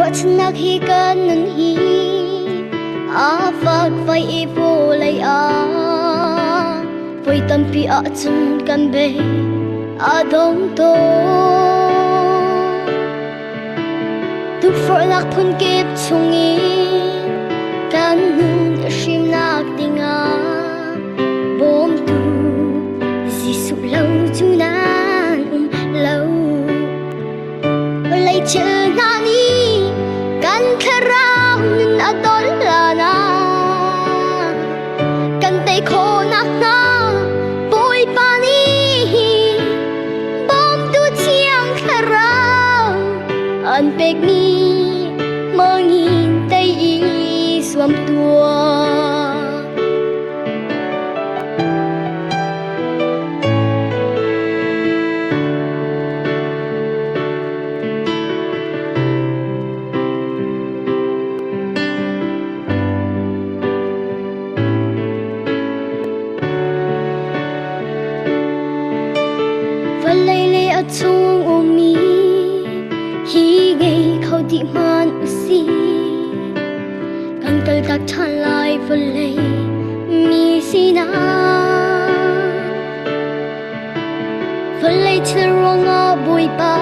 Ruahchannak hi kan nun hi a fak vai i vawlei ah voi tampi ahcun kan bei a dong tawn. Tukforhnak phunkip chungin kan nun a hrimnak dingah bawmtu Jesuh lo cu nan um lo. Vawlei thil hna nih kan thlarau nun a dol hlanah kan tei khawhnak hnga Bawipa nih bawmtu thiang thlarau an pekmi mangin tei i zuam tuah. Vawlei le a chung ummi hi ngei kho dih hmanh usih. Kan kaltak ṭhan lai vawlei mi sinah. Vawlei thil ruangah Bawipa.